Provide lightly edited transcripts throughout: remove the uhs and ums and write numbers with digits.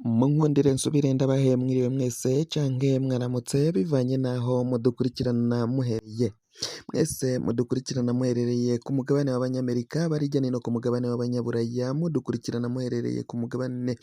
Munkundire nsubire ndabahe mwiriwe mwese canke mwaramutse bivanye n'aho mudukurikirana muhereye. Mwese mudukurikirana muherereye ku mugabane w'abanyamerika, bari hirya no hino ku mugabane w'abanyaburaya, mudukurikirana muherereye ku mugabane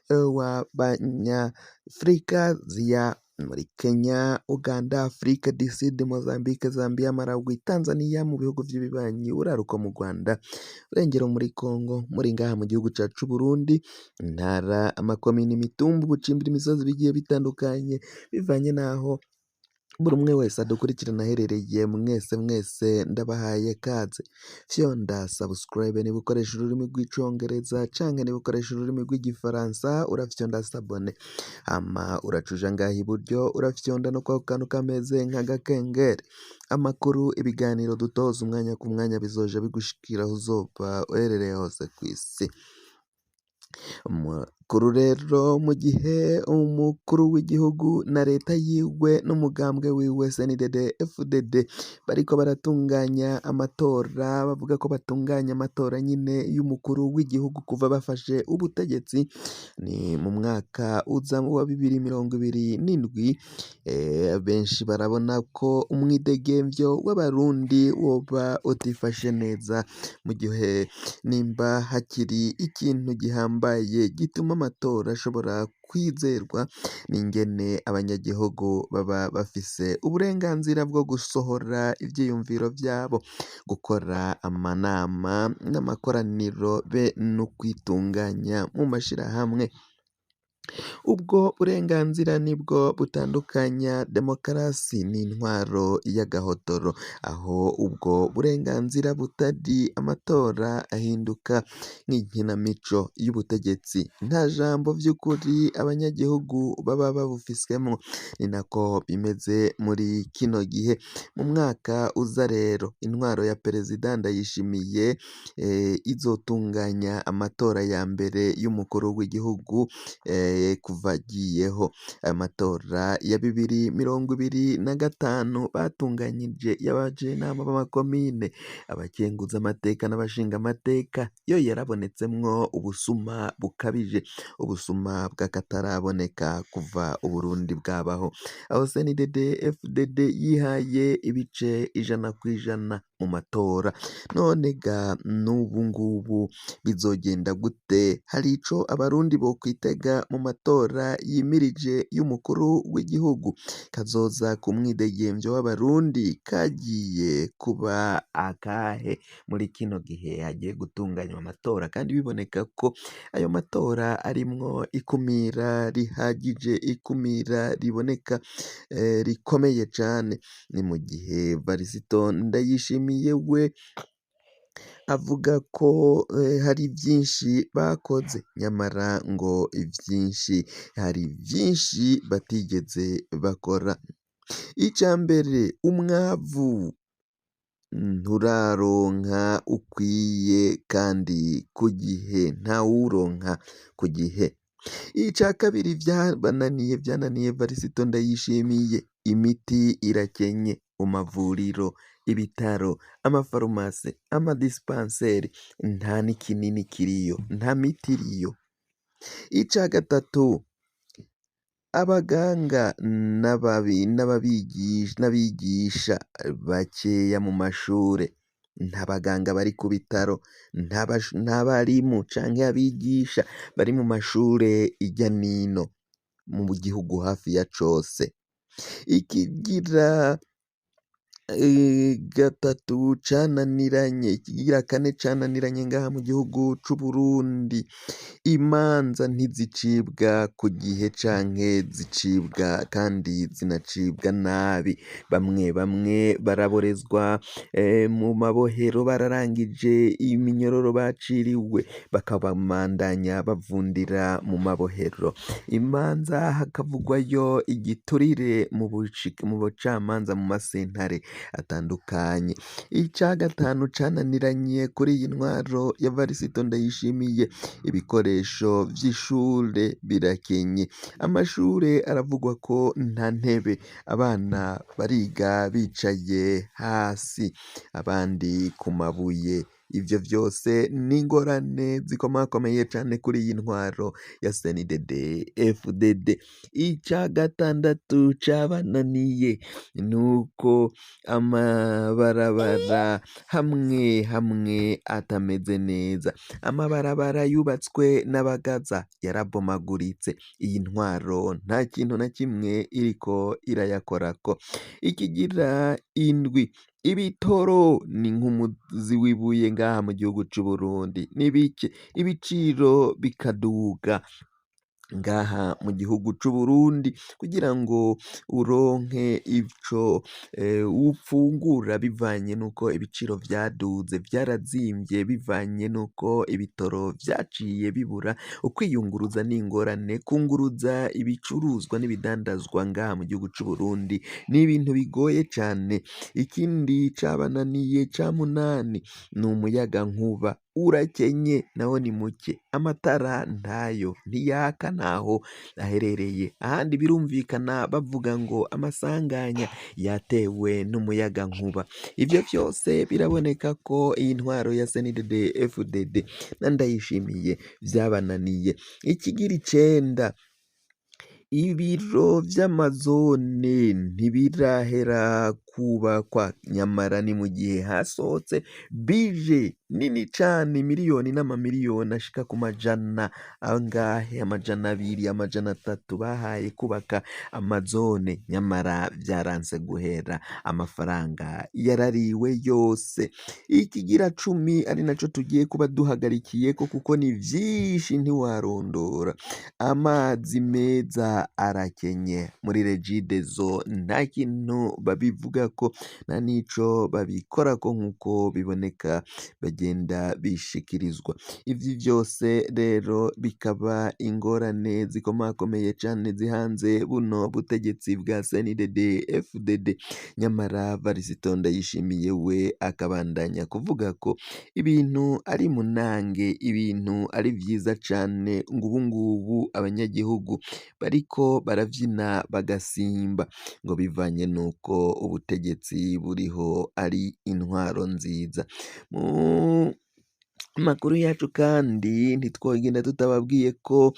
w'abanyafrika, Aziya, muri Kenya, Uganda, Afrique du Sud, Mozambique, Zambia, Malawi, Tanzania, mu bihugu vy'ibibanyi, uraruko mu Rwanda, urengero muri Congo, muri ngaha mu gihugu cacu c'Uburundi, intara, amakomine, imitumba, ubucimbiri, imisozi bigiye bitandukanye, bivanye n'aho buri umwe wese adukurikirana aherereye, mwese mwese ndabahaye kaze. Fyonda subscribe niba ukoresha ururimi rw'icongereza canke niba ukoresha ururimi rw'igifaransa urafyonda s'abonner, hama uraca uja ngaha iburyo urafyonda no kwako kantu kameze nk'agakengeri. Amakuru, ibiganiro dutoza umwanya ku mwanya bizoja bigushikira aho uzoba uherereye hose kw'isi. Amakuru rero mu gihe umukuru w'igihugu na leta yiwe n'umugambwe wiwe CNDD FDD bariko baratunganya amatora, bavuga ko batunganya amatora nyine y'umukuru w'igihugu kuva bafashe ubutegetsi, ni mu mwaka uza wa 2027, benshi barabona ko umwidegemvyo w'abarundi woba utifashe neza mu gihe nimba hakiri ikintu gihambaye gituma amatora ashobora kwizerwa n'ingene abanyagihugu baba bafise uburenganzira bwo gusohora ivyiyumviro vyabo, gukora amanama n'amakoraniro be no kwitunganya mu mashirahamwe. Ubwo burenganzira nibwo butandukanya demokarasi n'intwaro y'agahotoro, aho ubwo burenganzira butari amatora ahinduka nk'inkinamico y'ubutegetsi, nta jambo vy'ukuri abanyagihugu baba babufisemwo, ni nako bimeze muri kino gihe. Mu mwaka uza rero intwaro ya perezida Ndayishimiye izotunganya amatora ya mbere y'umukuru w'igihugu kuva agiyeho. Ayo matora ya 2025 batunganyije y'abajenama b'amakomine, abakenguzamateka n'abashingamateka, yo yarabonetsemwo ubusuma bukabije, ubusuma bw'akataraboneka kuva Uburundi bwabaho, aho CNDD FDD yihaye ibice 100% mu matora. None ga n'ubu ngubu bizogenda gute? Hari ico abarundi bokwitega mu matora yimirije y'umukuru w'igihugu? Kazoza k'umwidegemvyo w'abarundi kagiye kuba akahe muri kino gihe hagiye gutunganywa amatora kandi biboneka ko ayo matora arimwo ikumira rihagije, ikumira riboneka rikomeye cane. Ni mu gihe Varisito Ndayishimiye we avuga ko hari vyinshi bakoze, nyamara ngo ivyinshi hari vyinshi batigeze bakora. Ica mbere, umwavu nturaronka ukwiye kandi ku gihe, ntawuronka ku gihe. Ica kabiri vyabananiye, vyananiye Varisito Ndayishimiye, imiti irakenye mu mavuriro, ibitaro, amafarumase, amadisipanseri, nta n'ikinini kiriyo, nta miti iriyo. Ica gatatu, abaganga n'abigisha bakeya mu mashure, nta baganga bari ku bitaro, nta barimu canke abigisha bari mu mashure irya nino mu gihugu hafi ya cose. Ikigira gatatu cananiranye, ikigira kane cananiranye ngaha mu gihugu c'Uburundi, imanza ntizicibwa ku gihe canke zicibwa kandi zinacibwa nabi, bamwe bamwe baraborezwa mu mabohero bararangije iminyororo baciriwe, bakabandanya bavundira mu mabohero, imanza hakavugwayo igiturire mu bucamanza mu masentare atandukanye. Ica gatanu cananiranye kuri iyi ntwaro ya Varisito Ndayishimiye, ibikoresho vy'ishure birakenye, amashure aravugwa ko nta ntebe, abana bariga bicaye hasi, abandi ku mabuye. Ivyo vyose ni ingorane zikomakomeye cane kuri iyi ntwaro ya CNDD FDD. Ica gatandatu cabananiye nuko amabarabara hamwe hamwe atameze neza. Amabarabara yubatswe n'abagaza yarabomaguritse. Iyi ntwaro nta kintu na kimwe iriko irayakorako. Ikigira indwi, ibitoro ni nk'umuzi w'ibuye ngaha mu gihugu c'Uburundi, ni bike, ibiciro bikaduga ngaha mu gihugu c'Uburundi kugira ngo uronke ico ufungura bivanye n'uko ibiciro vyaduze, vyarazimvye bivanye n'uko ibitoro vyaciye bibura, ukwiyunguruza n'ingorane, kunguruza ibicuruzwa n'ibidandazwa ngaha mu gihugu c'Uburundi ni ibintu bigoye cane. Ikindi cabananiye ca munani ni umuyagankuba urakenye nawo ni muke, amatara ntayo, ntiyaka ntaho aherereye. Ahandi birumvikana bavuga ngo amasanganya yatewe n'umuyagankuba. Ivyo vyose biraboneka ko iyi ntwaro ya CNDD FDD na Ndayishimiye vyabananiye. Ikigira icenda, ibiro vy'amazone ntibirahera kubakwa, nyamara ni mu gihe hasohotse bije nini cane, miliyoni n'amamiliyoni ashika ku majana angahe, 200, 300 bahaye kubaka amazone, nyamara vyaranse guhera, amafaranga yarariwe yose. Ikigira cumi ari naco tugiye kuba duhagarikiyeko kuko ni vyinshi ntiwarondora, amazi meza arakenye muri Regideso, nta kintu babivugako nta nico babikorako nkuko biboneka bagenda bishikirizwa. Ivyo vyose rero bikaba ingorane zikomakomeye cane zihanze buno butegetsi bwa CNDD FDD, nyamara Varisito Ndayishimiye we akabandanya kuvuga ko ibintu ari munange, ibintu ari vyiza cane, ngo ubungubu abanyagihugu bariko baravyina bagasimba, ngo bivanye nuko ubutegetsi buriho ari intwaro nziza. Mu makuru yacu kandi ntitwogenda tutababwiye ko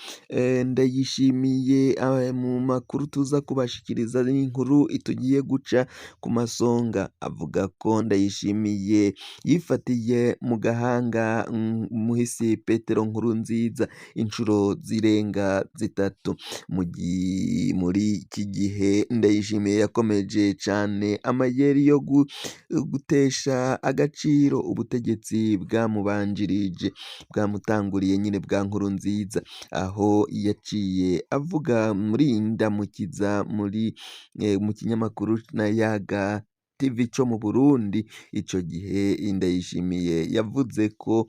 Ndayishimiye mu makuru tuza kubashikiriza n'inkuru itugiye guca ku masonga, avuga ko Ndayishimiye yifatiye mu gahanga muhisi Petero Nkurunziza incuro zirenga zitatu. Muri iki gihe Ndayishimiye yakomeje cane amayeri yo gutesha agaciro ubutegetsi bwamubanjirije, bwamutanguriye nyine bwa Nkurunziza, aho yaciye avuga muri Ndamukiza muri mu kinyamakuru na Yaga TV co mu Burundi. Ico gihe Ndayishimiye yavuze ko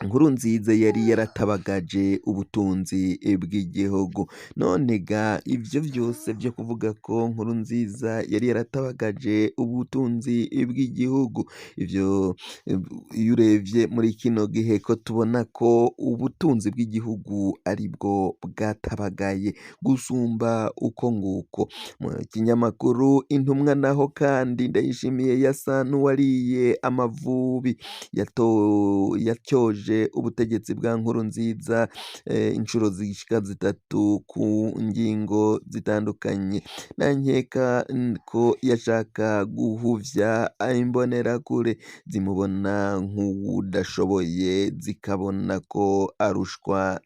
Nkurunziza yari yaratabagaje ubutunzi bw'igihugu. None ga ivyo vyose vyo kuvuga ko Nkurunziza yari yaratabagaje ubutunzi bw'igihugu, ivyo iyo uravye muri kino gihe ko tubona ko ubutunzi bw'igihugu aribwo bwatabagaye gusumba uko nguko. Mu kinyamakuru Intumwa naho kandi Ndayishimiye yasa n'uwariye amavubi, yatyoje ubutegetsi bwa Nkurunziza incuro zishika zitatu ku ngingo zitandukanye. Nankeka ko yashaka guhuvya imbonerakure zimubona nk'uwudashoboye, zikabona ko arushwa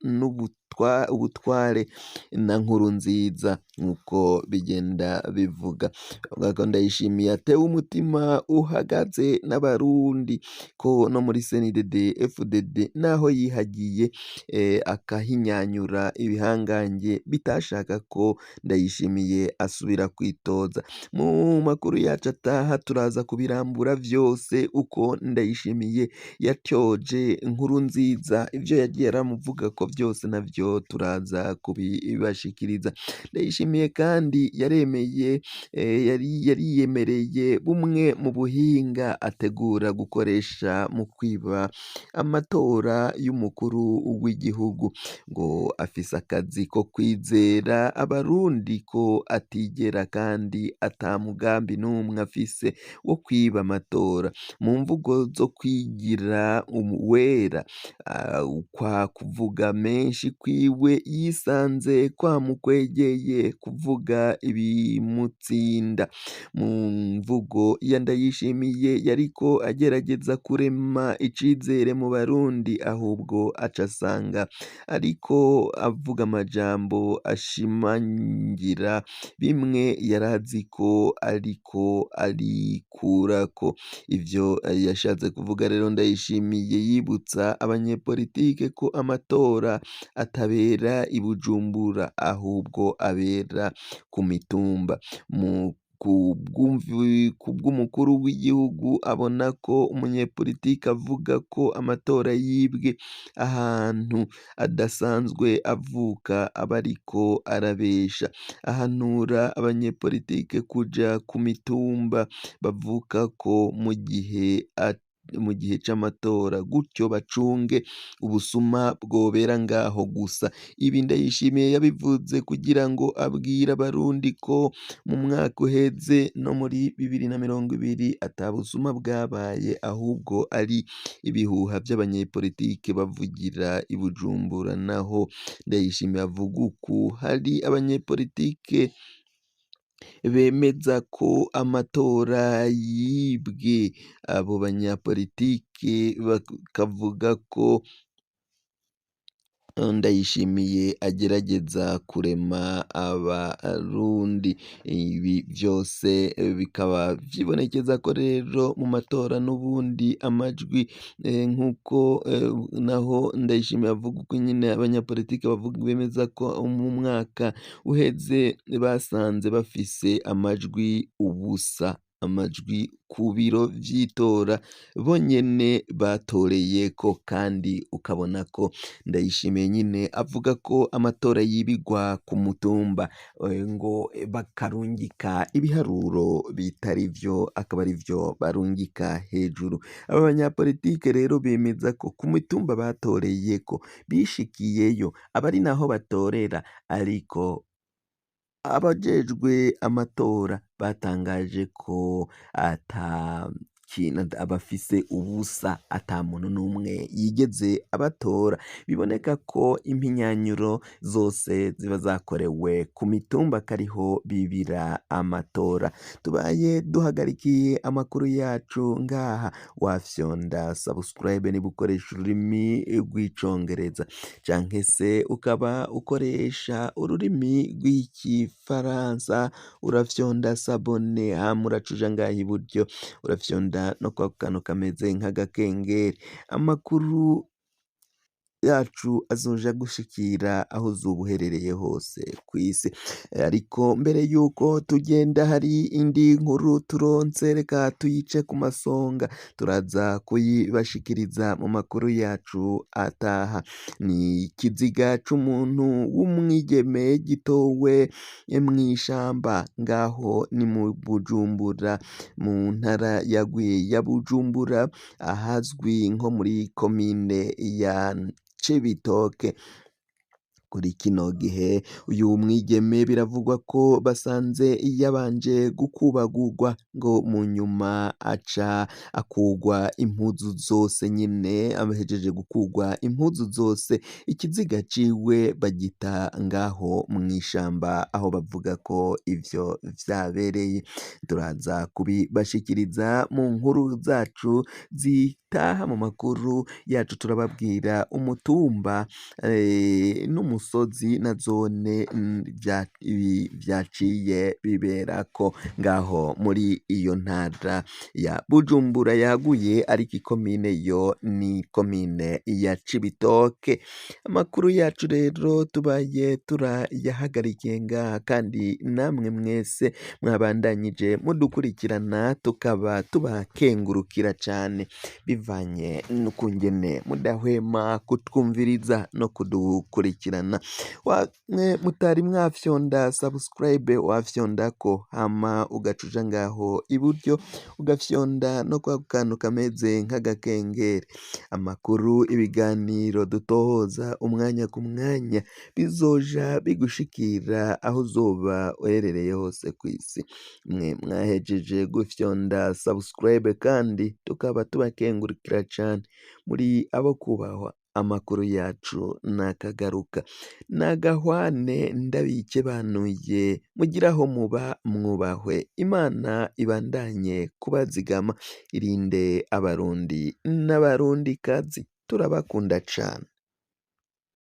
ubutware na Nkurunziza nkuko bigenda bivuga. Avuga ko Ndayishimiye atewe umutima uhagaze n'abarundi, ko no muri CNDD FDD naho yihagiye akahinyanyura ibihangange bitashaka ko Ndayishimiye asubira kwitoza. Mu makuru yacu ataha turaza kubirambura vyose uko Ndayishimiye yatyoje Nkurunziza, ivyo yagiye aramuvuga ko vyose navyo ivyo turaza kubibashikiriza. Ndayishimiye kandi yaremeye yari yariyemereye bumwe mu buhinga ategura gukoresha mu kwiba amatora y'umukuru w'igihugu, ngo afise akazi ko kwizera abarundi ko atigera kandi ata mugambi n'umwe afise wo kwiba amatora. Mu mvugo zo kwigira uwera, kwa kuvuga menshi kwiwe yisanze kwamukwegeye kuvuga ibimutsinda. Mu mvugo ya Ndayishimiye yariko agerageza kurema icizere mu barundi, ahubwo aca asanga ariko avuga amajambo ashimangira bimwe yarazi ko ariko arikurako. Ivyo yashatse kuvuga rero Ndayishimiye yibutsa abanyepolitike ko amatora atabera i Bujumbura ahubwo abera ku mitumba. Mu kubw'umukuru w'igihugu abona ko umunyepolitike avuga ko amatora yibwe ahantu adasanzwe avuka aba ariko arabesha. Ahanura abanyepolitike kuja ku mitumba bavukako mu gihe c'amatora, gutyo bacunge ubusuma bwobera ngaho gusa. Ibi Ndayishimiye yabivuze kugira ngo abwire abarundi ko mu mwaka uheze no muri 2020 ata busuma bwabaye, ahubwo ari ibihuha vy'abanyepolitike bavugira i Bujumbura. Naho Ndayishimiye avuga uku, hari abanyepolitike bemeza ko amatora yibwe. Abo banyapolitike bakavuga ko Ndayishimiye agerageza kurema abarundi. Ibi vyose bikaba vyibonekeza ko rero mu matora n'ubundi amajwi nk'uko naho Ndayishimiye avuga uko nyene abanyapolitike bavuga bemeza ko mu mwaka uheze basanze bafise amajwi ubusa, amajwi ku biro vy'itora bonyene batoreyeko, kandi ukabona ko Ndayishimiye nyene avuga ko amatora yibigwa ku mutumba, ngo bakarungika ibiharuro bitari vyo, akaba arivyo barungika hejuru. Aba banyapolitike rero bemeza ko ku mitumba batoreyeko bishikiyeyo aba ari naho batorera, ariko abajejwe amatora batangaje ko ata kintu abafise ubusa, ata muntu n'umwe yigeze abatora. Biboneka ko impinyanyuro zose ziba zakorewe ku mitumba kariho bibira amatora. Tubaye duhagarikiye amakuru yacu ngaha, wafyonda subscribe niba ukoresha ururimi rw'icongereza, canke se ukaba ukoresha ururimi rw'igifaransa, urafyonda s'abonner, hama uraca uja ngaha iburyo urafyonda no kwa kantu kameze nk'agakengeri. Amakuru yacu azoja gushikira aho uzoba uherereye hose kw'isi. Ariko mbere yuko tugenda hari indi nkuru turonse, reka tuyice ku masonga, turaza kuyibashikiriza mu makuru yacu ataha. Ni ikiziga c'umuntu w'umwigeme gitowe mw'ishamba, ngaho ni mu Bujumbura, mu ntara ya Bujumbura, ahazwi nko muri komine ya Cibitoke. Kuri kino gihe uyu mwigeme biravugwa ko basanze yabanje gukubagurwa, ngo mu nyuma aca akugwa impuzu zose nyene, ahejeje gukugwa impuzu zose ikiziga ciwe bagita ngaho mw'ishamba aho bavuga ko ivyo vyabereye. Turaza kubibashikiriza mu nkuru zacu zitaha. Mu makuru yacu turababwira umutumba n'umusozi na zone vyaciye biberako ngaho muri iyo ntara ya Bujumbura yaguye, ariko ikomine yo ni komine ya Cibitoke. Amakuru yacu rero tubaye turayahagarikiye ngaha, kandi namwe mwese mwabandanyije mudukurikirana tukaba tubakengurukira cane. Bivanye n'ukungene mudahwema kutwumviriza no kudukurikirana. Wamwe mutari mwafyonda subscribe, wafyondako hama ugaca uja ngaho iburyo, ugafyonda no kwa kantu kameze nk'agakengeri. Amakuru, ibiganiro dutohoza umwanya ku mwanya bizoja bigushikira aho uzoba uherereye hose kw'isi. Mwe mwahejeje gufyonda subscribe kandi tukaba tubakengurukira cane, muri abo kubahwa. Amakuru yacu nakagaruka nagahwane, ndabikebanuye, mugire aho muba mwubahwe. Imana ibandanye kubazigama, irinde Abarundi n'Abarundikazi, turabakunda cane.